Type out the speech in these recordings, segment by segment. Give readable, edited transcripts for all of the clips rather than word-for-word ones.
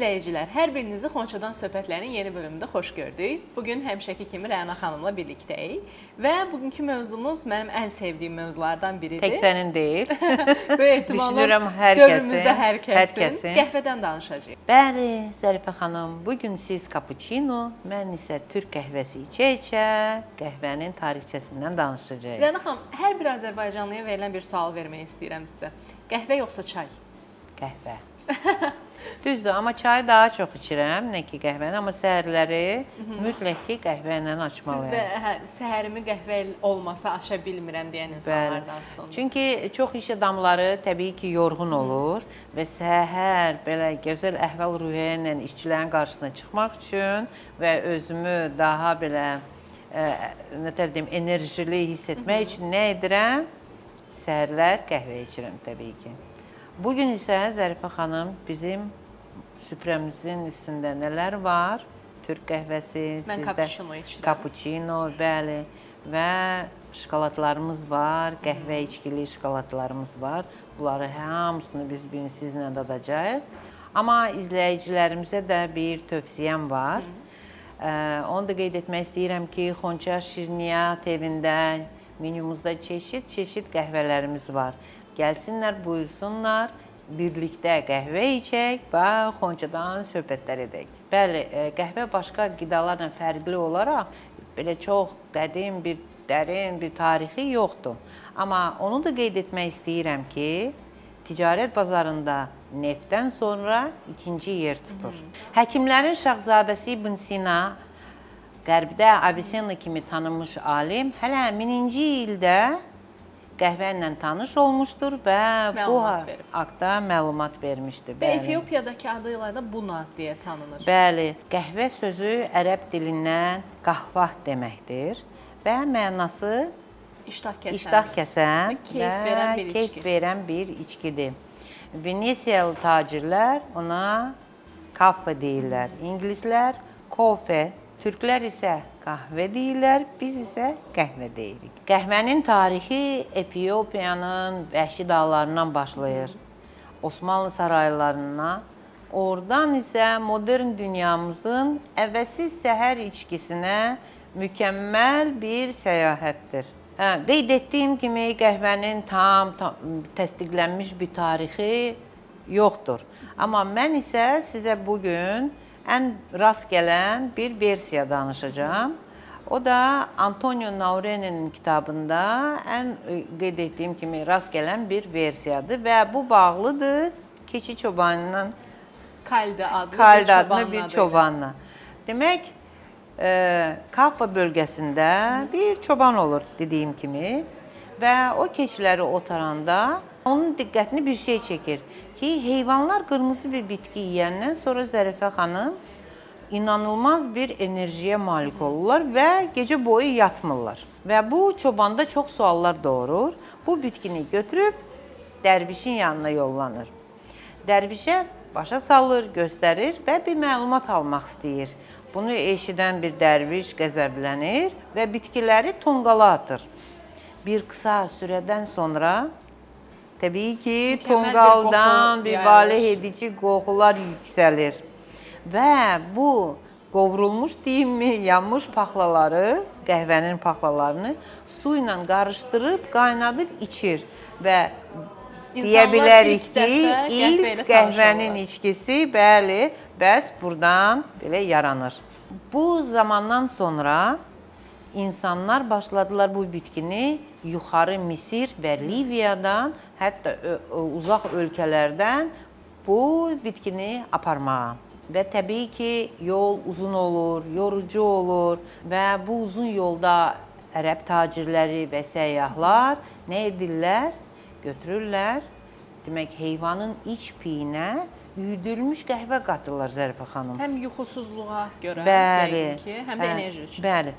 izləyicilər, hər birinizi Xonçadan söhbətlərin yeni bölümündə xoş gördük. Bu gün həmişəki kimi Rəna xanımla birlikdəyik və bugünkü mövzumuz mənim ən sevdiyim mövzulardan biridir. Tək sənin deyil. Böyük ehtimalla Düşünürəm hər kəsin, dövrümüzdə hər kəsin, hər kəsin. Qəhvədən danışacağıq. Bəli, Zərifə xanım, bu gün siz kapuçino, mən isə türk qəhvəsi içə-içə qəhvənin tarixçəsindən danışacağıq. Rəna xanım, hər bir azərbaycanlıya verilən bir sual vermək istəyirəm sizə. Qəhvə yoxsa çay? Qəhvə. Düzdür, amma çayı daha çox içirəm, nə ki qəhvəni, amma səhərləri mütləq ki qəhvə ilə Siz açmalıyam. də səhərimi qəhvə olmasa aça bilmirəm deyən insanlardansınız. Çünki çox iş adamları təbii ki, yorğun olur və səhər belə gözəl əhval-ruhiyyə ilə işçilərin qarşısına çıxmaq üçün və özümü daha belə nə tər deyim, enerjili hiss etmək üçün nə edirəm? Səhərlər qəhvə içirəm təbii ki. Bu gün isə Zərifə xanım bizim süfrəmizin üstündə nələr var? Türk qəhvəsi, Mən sizdə kapuçino içirəm. Kapuçino, bəli. Və şokoladlarımız var, qəhvə içkili şokoladlarımız var. Bunları hamısını biz bu gün sizlə dadacağıq. Amma izləyicilərimizə də bir tövsiyəm var. Onu da qeyd etmək istəyirəm ki, Xonça Şirniyyat evində menyumuzda çeşid-çeşid qəhvələrimiz var. Gəlsinlər, buyursunlar, birlikdə qəhvə içək və Xonçadan söhbətlər edək. Bəli, qəhvə başqa qidalarla fərqli olaraq belə çox qədim bir, dərin bir tarixi yoxdur. Amma onu da qeyd etmək istəyirəm ki, ticarət bazarında neftdən sonra ikinci yer tutur. Həkimlərin şahzadəsi İbn Sina, Qərbdə Avicenna kimi tanınmış alim, hələ 1000-ci ildə qəhvə ilə tanış olmuşdur və bu Məlumat verib. haqda məlumat vermişdir. Və Bəli. Efiopiyadakı adı ilə də buna deyə tanınır. Bəli, qəhvə sözü ərəb dilindən qahvah deməkdir və mənası İştah kəsən. iştah kəsən və keyf verən bir keyf içki. verən bir içkidir. Venesiyalı tacirlər ona kafe deyirlər. İngilislər kofe, türklər isə qahvə deyirlər, biz isə qəhvə deyirik. Qəhvənin tarixi Efiopiyanın vəhşi dağlarından başlayır. Osmanlı saraylarına, oradan isə modern dünyamızın əvəzsiz səhər içkisinə mükəmməl bir səyahətdir. Hə, qeyd etdiyim kimi qəhvənin tam təsdiqlənmiş bir tarixi yoxdur. Amma mən isə sizə bu gün ən rast gələn bir versiya danışacağam. O da Antonio Naurenin kitabında ən qeyd etdiyim kimi rast gələn bir versiyadır və bu bağlıdır keçi çobanından Kaldi adlı Kaldi bir adlı çobanın bir adı ilə. çobanla. Demək, Kaffa bölgəsində bir çoban olur dediyim kimi və o keçiləri otaranda onun diqqətini bir şey çəkir ki, heyvanlar qırmızı bir bitki yeyəndən sonra Zərifə xanım inanılmaz bir enerjiyə malik olurlar və gecə boyu yatmırlar. Və bu çobanda çox suallar doğurur. Bu bitkini götürüb dərvişin yanına yollanır. Dərvişə başa salır, göstərir və bir məlumat almaq istəyir. Bunu eşidən bir dərviş qəzəblənir və bitkiləri tonqala atır. Bir qısa sürədən sonra təbii ki, Mükəmməl bir tonqaldan qoxu bir yayılır. valeh edici qoxular yüksəlir. Və bu qovrulmuş deyimmi, yanmış paxlaları, qəhvənin paxlalarını su ilə qarışdırıb, qaynadıb içir və deyə İnsanlar bilərik ilk ki, dəfə ilk qəhvə ilə tanış qəhvənin olurlar. içkisi, bəli, bəs burdan belə yaranır. Bu zamandan sonra insanlar başladılar bu bitkini yuxarı Misir və Liviyadan, hətta uzaq ölkələrdən bu bitkini aparmağa. Və təbii ki, yol uzun olur, yorucu olur və bu uzun yolda ərəb tacirləri və səyyahlar nə edirlər? Götürürlər, demək, heyvanın iç piyinə üyüdülmüş qəhvə qatırlar Zərifə xanım. Həm yuxusuzluğa görə Bəli. yəqin ki, həm də Hə, enerji üçün. Bəli.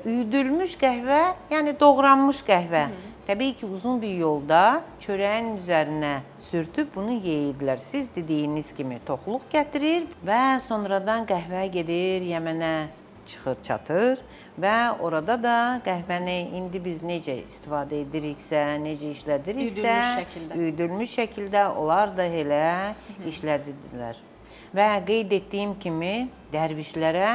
Üyüdülmüş qəhvə, yəni doğranmış qəhvə. Təbii ki, uzun bir yolda çörəyin üzərinə sürtüb bunu yeyirdilər. Siz dediyiniz kimi toxluq gətirir və sonradan qəhvə gedir Yəmənə çıxır, çatır və orada da qəhvəni indi biz necə istifadə ediriksə, necə işlədiriksə, Üyüdülmüş şəkildə. üyüdülmüş şəkildə onlar da elə işlədirdilər. Və qeyd etdiyim kimi dərvişlərə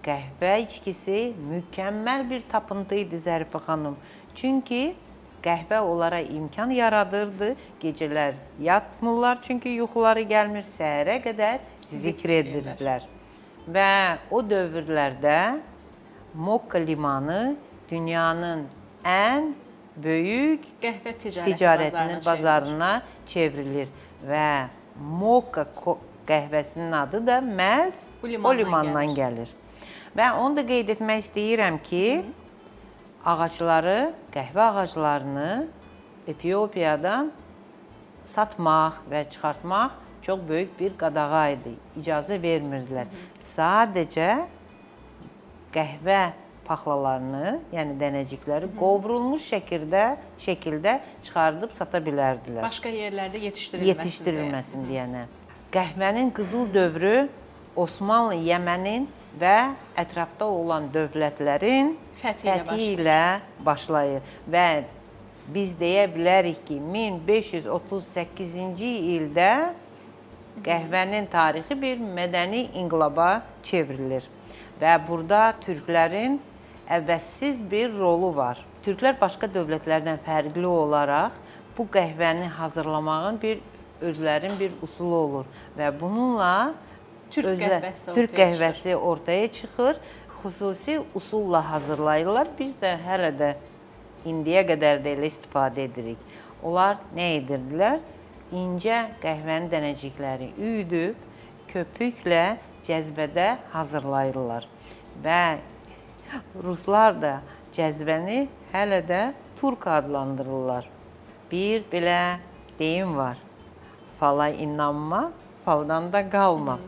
qəhvə içkisi mükəmməl bir tapıntı idi Zərifə xanım. Çünki qəhvə onlara imkan yaradırdı. Gecələr yatmırlar, çünki yuxuları gəlmir, səhərə qədər zikr edirdilər. Və o dövrlərdə Mokka limanı dünyanın ən böyük qəhvə ticarəti ticarətinin bazarına çevrilir və Mokka qəhvəsinin adı da məhz Bu o limandan limandan gəlir. Və onu da qeyd etmək istəyirəm ki, ağacları, qəhvə ağaclarını Efiopiyadan satmaq və çıxartmaq çox böyük bir qadağa idi. İcazə vermirdilər. Sadəcə qəhvə paxlalarını, yəni dənəcikləri qovrulmuş şəkildə çıxardıb sata bilərdilər. Başqa yerlərdə yetişdirilməsin. Yetişdirilməsin deyənə. Qəhvənin qızıl dövrü Osmanlı, Yəmənin və ətrafda olan dövlətlərin Fəthi ilə fəthi ilə başlayır və biz deyə bilərik ki, 1538-ci ildə qəhvənin tarixi bir mədəni inqilaba çevrilir və burada türklərin əvəzsiz bir rolu var. Türklər başqa dövlətlərdən fərqli olaraq bu qəhvəni hazırlamağın bir özlərinin bir üsulu olur və bununla Türk qəhvəsi Türk ortaya qəhvəsi ortaya çıxır. Xüsusi üsulla hazırlayırlar. Biz də hələ də indiyə qədər də elə istifadə edirik. Onlar nə edirdilər? İncə qəhvənin dənəcikləri üyüdüb köpüklə cəzvədə hazırlayırlar. Və ruslar da cəzvəni hələ də turk adlandırırlar. Bir belə deyim var. Fala inanma, faldan da qalma.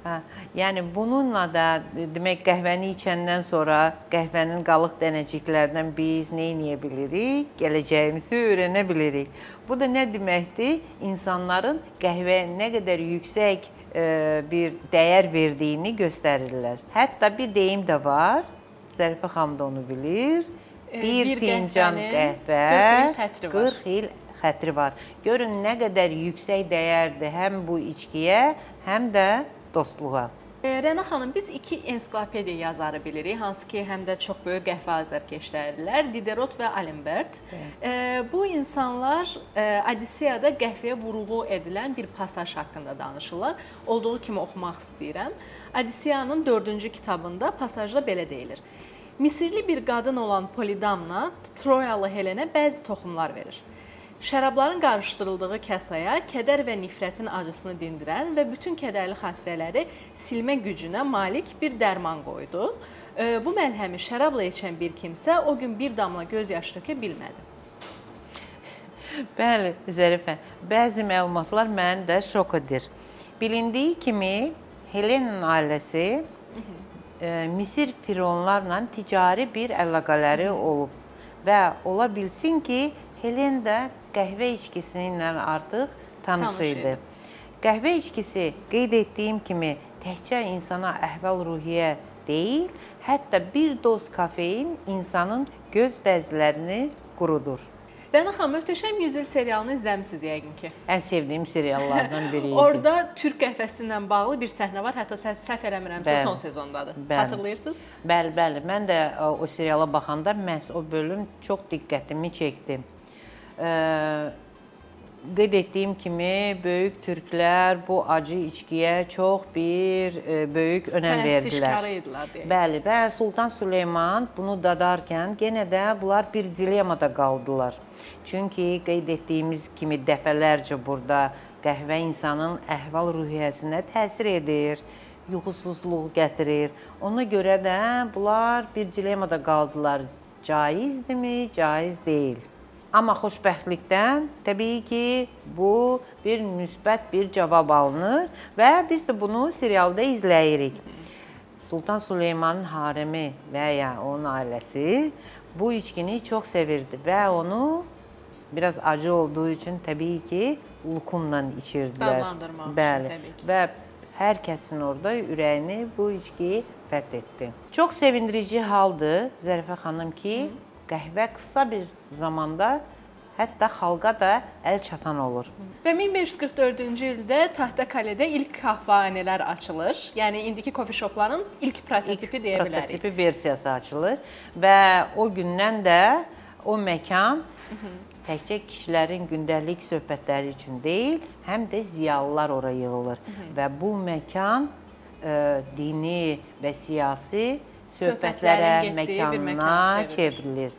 Hə, yəni bununla da demək qəhvəni içəndən sonra qəhvənin qalıq dənəciklərindən biz nə edə bilirik? Gələcəyimizi öyrənə bilirik. Bu da nə deməkdir? İnsanların qəhvəyə nə qədər yüksək bir dəyər verdiyini göstərirlər. Hətta bir deyim də var. Zərifə xanım da onu bilir. Bir Bir fincan qəhvənin qəhvə 40 il xətri var. 40 il xətri var. Görün nə qədər yüksək dəyərdir həm bu içkiyə, həm də dostluğa. Rəna xanım, biz iki ensiklopediya yazarı bilirik, hansı ki, həm də çox böyük qəhvə azərkeşləridirlər, Diderot və Alembert. Bu insanlar Odisseyada qəhvəyə vurğu edilən bir pasaj haqqında danışırlar. Olduğu kimi oxumaq istəyirəm. Odisseyanın 4-cü kitabında pasajda belə deyilir. Misirli bir qadın olan Polidamna Troyalı Helenə bəzi toxumlar verir. Şərabların qarışdırıldığı kasaya kədər və nifrətin acısını dindirən və bütün kədərli xatirələri silmə gücünə malik bir dərman qoydu. Bu məlhəmi şərabla içən bir kimsə o gün bir damla göz yaşı tökə bilmədi. Bəli, Zərifə, bəzi məlumatlar məni də şok edir. Bilindiyi kimi Helenin ailəsi Misir fironlarla ticari bir əlaqələri olub və ola bilsin ki, Helen də qəhvə içkisi ilə artıq tanış Tanış idi. idi. Qəhvə içkisi qeyd etdiyim kimi təkcə insana əhval-ruhiyyə deyil, hətta bir doz kofein insanın göz vəzlərini qurudur. Rəna xanım, Möhtəşəm Yüzyıl serialını izləmisiniz yəqin ki. Ən sevdiyim seriallardan biri idi. Orada türk qəhvəsi ilə bağlı bir səhnə var. Hətta səhv eləmirəmsə Bəli. son sezondadır. Bəli. Xatırlayırsınız? Bəli, bəli. Mən də o seriala baxanda məhz o bölüm çox diqqətimi çəkdi. Qeyd etdiyim kimi böyük türklər bu acı içkiyə çox bir böyük önəm verdilər. Pərəstişkarı idilər deyək. Bəli, və Sultan Süleyman bunu dadarkən yenə də bunlar bir dilemada qaldılar. Çünki qeyd etdiyimiz kimi dəfələrcə burada qəhvə insanın əhval-ruhiyyəsinə təsir edir, yuxusuzluq gətirir. Ona görə də bunlar bir dilemada qaldılar. Caizdirmi, caiz deyil. Amma xoşbəxtlikdən təbii ki, bu bir müsbət bir cavab alınır və biz də bunu serialda izləyirik. Sultan Süleymanın haremi və ya onun ailəsi bu içkini çox sevirdi və onu biraz acı olduğu üçün təbii ki, lukumla içirdilər. Dadlandırmaq üçün, Bəli. təbii ki. Və hər kəsin orada ürəyini bu içki fəth etdi. Çox sevindirici haldır Zərifə xanım ki, qəhvə qısa bir zamanda Hətta xalqa da əl çatan olur. Və 1544-cü ildə Tahtakaledə ilk kahvehanelər açılır. Yəni indiki coffee shopların ilk prototipi deyə bilərik. Prototipi versiyası açılır və o gündən də o məkan təkcə kişilərin gündəlik söhbətləri üçün deyil, həm də ziyalılar ora yığılır və bu məkan dini və siyasi söhbətlərə, məkanına çevrilir.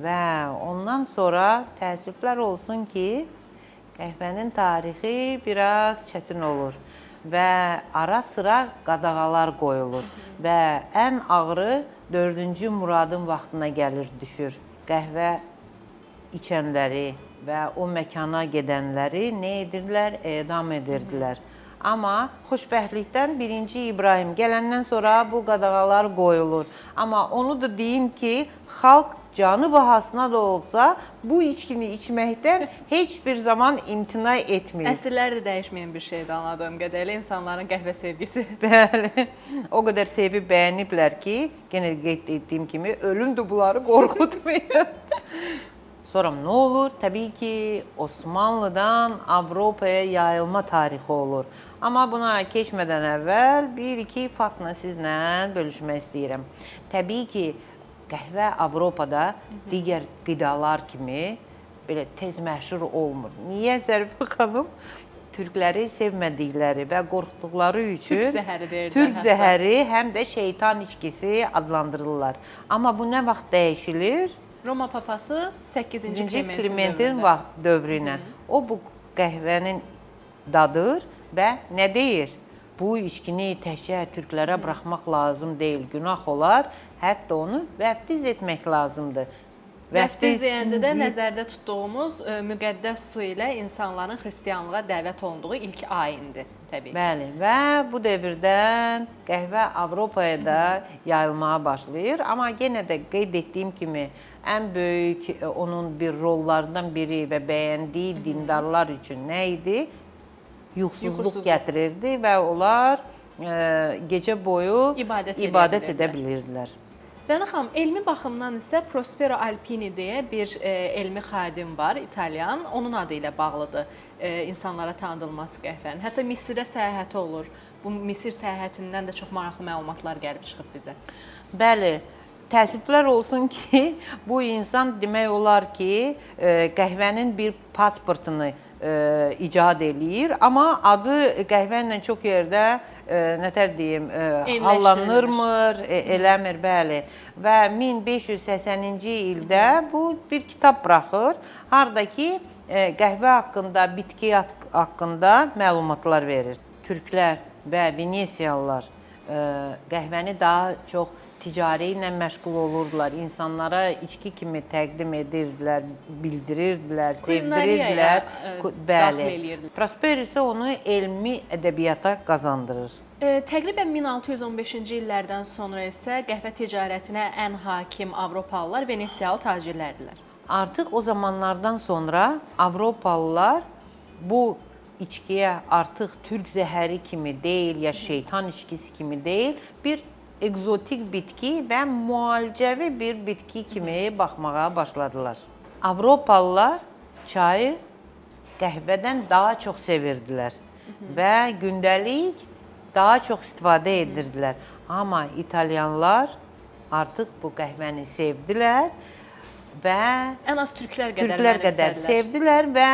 Və ondan sonra təəssüflər olsun ki, qəhvənin tarixi biraz çətin olur və ara-sıra qadağalar qoyulur və ən ağırı 4-cü Muradın vaxtına gəlir, düşür. Qəhvə içənləri və o məkana gedənləri nə edirdilər? Edam edirdilər. Amma xoşbəxtlikdən 1-ci İbrahim gələndən sonra bu qadağalar qoyulur. Amma onu da deyim ki, xalq canı bahasına da olsa bu içkini içməkdən heç bir zaman imtina etməyib. Əsrlər də dəyişməyən bir şeydir anladığım qədərilə insanların qəhvə sevgisi. Bəli. O qədər sevib bəyəniblər ki, yenə qeyd etdiyim kimi ölüm də bunları qorxutmuyor. Sonra nə olur? Təbii ki, Osmanlıdan Avropaya yayılma tarixi olur. Amma buna keçmədən əvvəl bir-iki faktla sizlə bölüşmək istəyirəm. Təbii ki, qəhvə Avropada digər qidalar kimi belə tez məşhur olmur. Niyə Zərifə xanım? Türkləri sevmədikləri və qorxduqları üçün Türk zəhəri deyirdilər. Türk zəhəri həm də şeytan içkisi adlandırırlar. Amma bu nə vaxt dəyişilir? Roma papası 8-ci Klementin vaxt dövrü ilə. O bu qəhvənin dadır və nə deyir? Bu içkini təkcə türklərə buraxmaq lazım deyil, günah olar. Hətta onu vəftiz etmək lazımdır. Vəftiz deyəndə də nəzərdə tutduğumuz müqəddəs su ilə insanların xristianlığa dəvət olunduğu ilk ayindir təbii ki. Bəli, və bu dövrdən qəhvə Avropaya da yayılmağa başlayır. Amma yenə də qeyd etdiyim kimi ən böyük onun bir rollarından biri və bəyəndiyi dindarlar üçün nə idi? Yuxusuzluq gətirirdi və onlar gecə boyu ibadət edə bilirdilər. Rəna xanım, elmi baxımdan isə Prospero Alpini deyə bir elmi xadim var, İtalyan. Onun adı ilə bağlıdır insanlara tanıdılması qəhvənin. Hətta Misirə səyahəti olur. Bu Misir səyahətindən də çox maraqlı məlumatlar gəlib çıxıb bizə. Bəli. Təəssüflər olsun ki, bu insan demək olar ki, qəhvənin bir pasportunu icad eləyir, amma adı qəhvə ilə çox yerdə nətər deyim, hallanırmır, eləmir, bəli. Və 1580-ci ildə bu bir kitab buraxır, harda ki qəhvə haqqında, bitki haqqında məlumatlar verir. Türklər və Venesiyalılar qəhvəni daha çox ticari ilə məşğul olurdular. İnsanlara içki kimi təqdim edirdilər, bildirirdilər, sevdirirdilər. Bəli. Prospero isə onu elmi ədəbiyyata qazandırır. Təqribən 1615-ci illərdən sonra isə qəhvə ticarətinə ən hakim Avropalılar Venesiyalı tacirlərdilər. Artıq o zamanlardan sonra Avropalılar bu içkiyə artıq türk zəhəri kimi deyil, ya şeytan içkisi kimi deyil, bir ekzotik bitki və müalicəvi bir bitki kimi baxmağa başladılar. Avropalılar çayı qəhvədən daha çox sevirdilər və gündəlik daha çox istifadə edirdilər. Amma İtalyanlar artıq bu qəhvəni sevdilər və ən az türklər qədər sevdilər və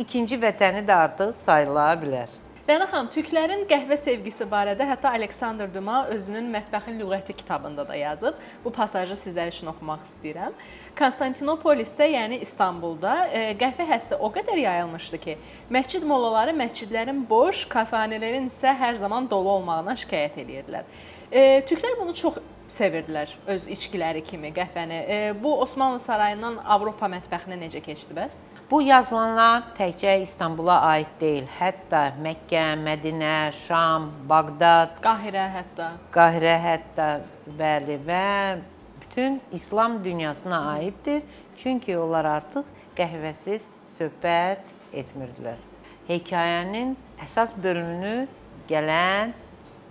ikinci vətəni də artıq sayıla bilər. Rəna xanım, türklərin qəhvə sevgisi barədə hətta Aleksandr Duma özünün Mətbəxin lüğəti kitabında da yazıb. Bu pasajı sizlər üçün oxumaq istəyirəm. Konstantinopolisdə, yəni İstanbulda qəhvə həssi o qədər yayılmışdı ki, məscid mollaları məscidlərin boş, kafehanələrin isə hər zaman dolu olmağına şikayət edirdilər. Türklər bunu çox sevirdilər, öz içkiləri kimi qəhvəni. Bu Osmanlı sarayından Avropa mətbəxinə necə keçdi bəs? Bu yazılanlar təkcə İstanbula aid deyil. Hətta Məkkə, Mədinə, Şam, Bağdad, Qahirə hətta. Qahirə hətta, bəli, və bütün İslam dünyasına aiddir. Çünki onlar artıq qəhvəsiz söhbət etmirdilər. Hekayənin əsas bölümünü gələn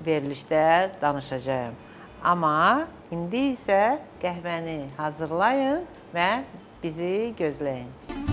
verilişdə danışacağam. Amma indi isə qəhvəni hazırlayın və bizi gözləyin.